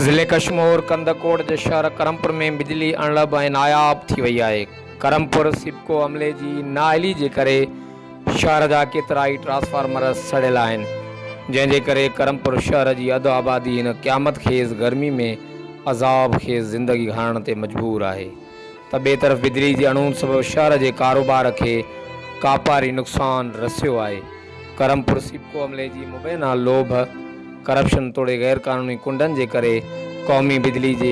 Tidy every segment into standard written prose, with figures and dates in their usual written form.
ضلعي ڪشمور ڪنڌڪوٽ جي شهر ڪرمپور ۾ بجلي اڻلڀ ۽ ناياب ٿي وئي آهي. ڪرمپور سيپڪو عملي جي نااهلي جي ڪري شهر جا ڪيترائي ٽرانسفارمر سڙيل آهن، جنهن جي ڪري ڪرمپور شهر جي اڌ آبادي هن قيامت خيز گرمي ۾ عذاب خيز زندگي گهارڻ تي مجبور آهي ته ٻئي طرف بجلي جي اڻهوند سبب شهر جي ڪاروبار کي ڪاپاري نقصان رسيو آهي. ڪرمپور سيپڪو عملي جي مبينا لوڀ، ڪرپشن توڙي غير قانوني ڪنڊن جي ڪري قومي بجلي جي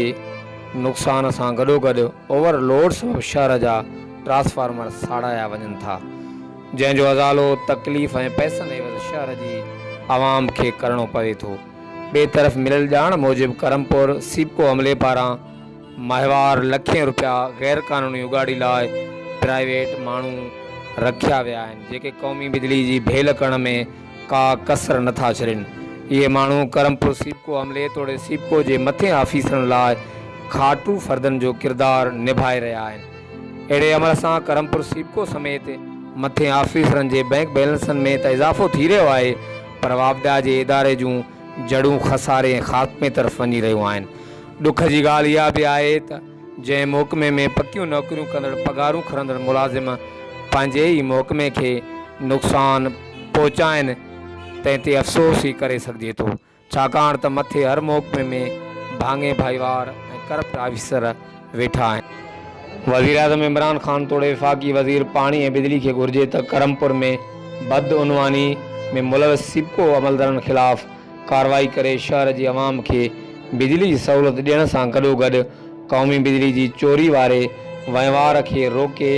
نقصان سان گڏوگڏ اوور لوڊ سبب شهر جا ٽرانسفارمر ساڙايا وڃن ٿا، جنهن جو ازالو تڪليف ۽ پئسن عيوض شهر جي عوام کي ڪرڻو پوي ٿو. ٻئي طرف مليل ڄاڻ موجب ڪرمپور سيپڪو عملي پاران ماهوار لکين رپيا غير قانوني اڳاڙي لاء پرائيويٽ ماڻهو رکيا ويا آهن جيڪي قومي بجلي جي ڀيل ڪرڻ ۾ ڪا ڪسر نه ٿا ڇڏين. اهي ماڻهو ڪرمپور سيپڪو عملي توڙي سيپڪو جي مٿين آفيسرن لاء کاٽو فردن جو ڪردار نڀائي رهيا آهن. اهڙي عمل سان ڪرمپور سيپڪو سميت مٿين آفيسرن جي بئنڪ بيلنسن ۾ ته اضافو ٿي رهيو آهي پر واپڊا جي اداري جون جڙون خساري ۽ خاتمي طرف وڃي رهيون آهن. ڏک جي ڳالهه اها به آهي ته جنهن محڪمي ۾ پڪيون نوڪريون ڪندڙ پگهارون کڻندڙ ملازم پنهنجي ئي محڪمي کي نقصان پهچائين تنهن تي افسوس ئي ڪري سگهجي ٿو ڇاڪاڻ ته مٿي هر محڪمي ۾ ڀاڱي ڀائيوار ۽ ڪرپٽ آفيسر ويٺا آهن. وزيراعظم عمران خان توڙي وفاقي وزير پاڻي ۽ بجلي کي گهرجي ته ڪرمپور ۾ بدعنواني ۾ ملوث سيپڪو عملدارن خلاف ڪارروائي ڪري شهر جي عوام کي بجلي جي سهولت ڏيڻ سان گڏوگڏ قومي بجلي جي چوري واري وهنوار کي روڪي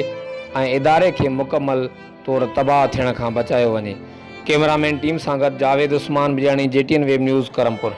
۽ اداري کي مڪمل طور تباهه ٿيڻ کان بچايو وڃي. ڪئميرا مين ٽيم سان گڏ Javed Usman Bijani G T N web news Karampur.